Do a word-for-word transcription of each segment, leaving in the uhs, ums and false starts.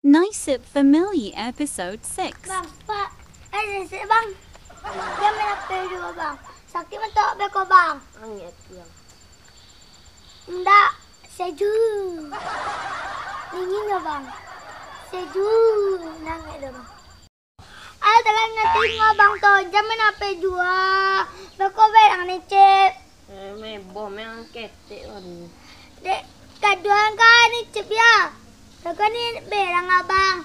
Nice It Family Episode six. Bang, Pak. Eh, sensei, Bang. Jan main H P juo, Bang. Sakik mata beko, Bang. Angek, Bang. Ndak, sejuk. Dingin yo, Bang. Sejuk. Nangek do, Bang. Alah, talah ngatih Abang tu. Jan main H P juo. Beko berang ni, Cip. Eh, meboh, meh ketek, aduh. Dek, kaduan ka ni, Cip, ya? Beko ni berang, Abang.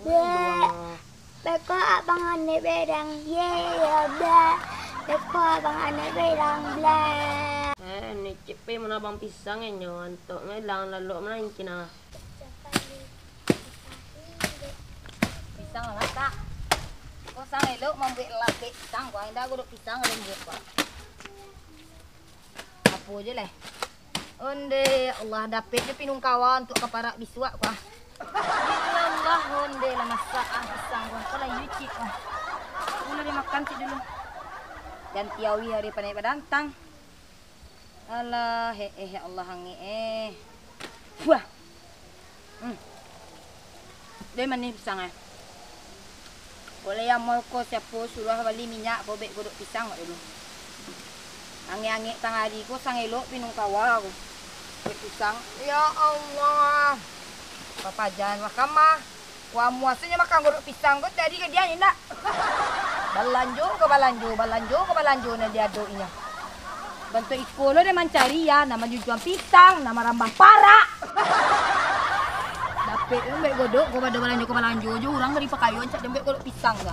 Aduh. Beko abang anek berang, ye, ya, bla. Beko abang anek berang, bla. Eh, ni Cip, pai mun abang pisang inyo, antok ngilang lalok manaingkin ah. Pisang lah, Kak. Kok sang elok mambuek lapek pisang, kok indak godok pisang lembut, Kak. Apo je lah. Onde, Allah, dapek je pinun kawa untuak ka parak bisuak, kuah. Ya Allah, onde lah masak ah pisang, kuah. Kau lah yucik, kuah. Ulah dimakan cik dulu. Ganti awi hari panai badantang. Alah, he eh, ya Allah, angek eh. Wah. Hmm. Deh manih pisang eh. Boleh ya, mall ko siapo suruah bali minyak, ko bek godok pisang kok dulu. Angek-angek tangah ari ko sang elok pinun kawa ko. Buek pisang. Ya Allah. Papajan makan mah. Wah, muasanyo makan godok pisang ko tadi ka dia indak. Balanjo ka balanjo, balanjo ka balanjo nan diadok inyo. Bantuak iko lo deh mancari ya, nan manjujuang pisang, nan marambah parak. Dapek deh buek godok, ko pado balanjo ka balanjo jo urang dari pakayo ancak deh buek godok pisang ka.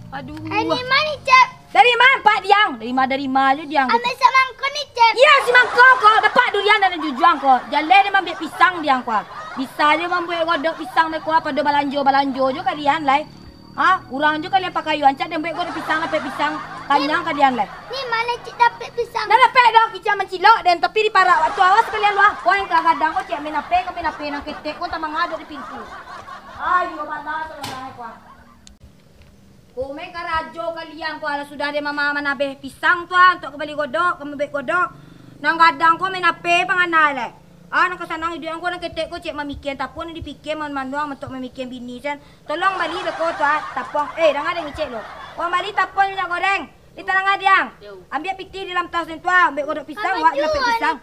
Aduh. Eh, ni mah ni, Cep. Dari ma, Pak Diang? Dari ma, dari ma jo Diang ko. Ambiak samangko ni, Cep. Iyo, samangko ko. Dapak durian nan jujuang ko. Jaleh deh mambiak pisang Diang ko. Bisa jo mambuek godok pisang deh ko, pado balanjo-balanjo jo kalian lai. Ha? Urang jo kalian pakayo ancak deh buek godok pisang, dapek pisang. Kanyang kalian lai. Ni ma lai Cep dapek pisang? Dah dapek doh, kicak mancilok den, tapi diparak waktu awas kalian luah. Ko nan gadang ko cek main ape, ka main ape nan ketek ko tamangah dek di pintu. Ayo, bana salah ko. Ko main karajo kalian ko, alah sudah deh mama manabeh pisang tu ah, untuak ka bali godok, ka mambuek godok. Nan gadang ko main ape pangana lai. Ah, nan ka sanang iduik ang ko, nan ketek ko cek mamikian, tapuang nan dipikia manuang untuak mamikian bini sen. Tolong bali beko tu ah, tapuang. Eh, danga deh ngicek lo. Wang bali tapuang minyak goreng. Di tanang adiang. Ambiak pitih di dalam tas den tu ah, ambiak godok pisang, wak lapek pisang.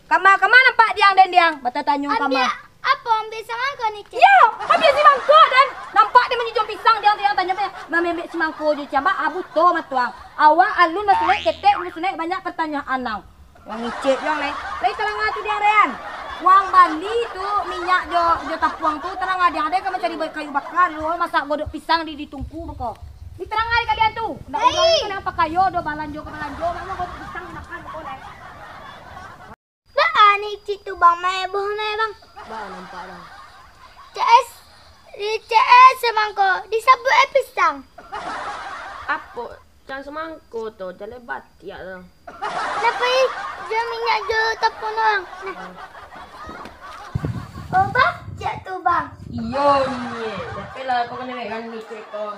Kama, kama nampak diang den diang? Batatanyo kama. Ambiak apo, ambiak samangko ni, Cep? Iyo, ambiak samangko den. Nampak den manjujuang pisang diang, diang tanyo, mambiak samangko jo cambak, abu to matuang. Awak alun basunaik ketek, basunaik banyak pertanyaan nang. Wang ngicek jo ang lai. Lai talangah tu diang den. Wang bali tu minyak jo, jo tapuang tu, talangah diang den ka mancari kayu baka dulu, masak godok pisang di, di tungku beko. Di talangah di kalian tu. Ndak urang tu nan pakayo do balanjo ka balanjo, mano godok pisang dimakan beko lai. Baa ni cik tu, Bang? Meboh nai, Bang. Baa nampak, Bang? C S, di C S mangko disabuik eh pisang. Apo? Can samangko tu, jaleh batiak tu. Nah, pai jo minyak jo tapuang, Bang. Nah. Oh, batiak tu, Bang. Iyo, ni. Tapi lah, pokoknyo kan ni, cek ko.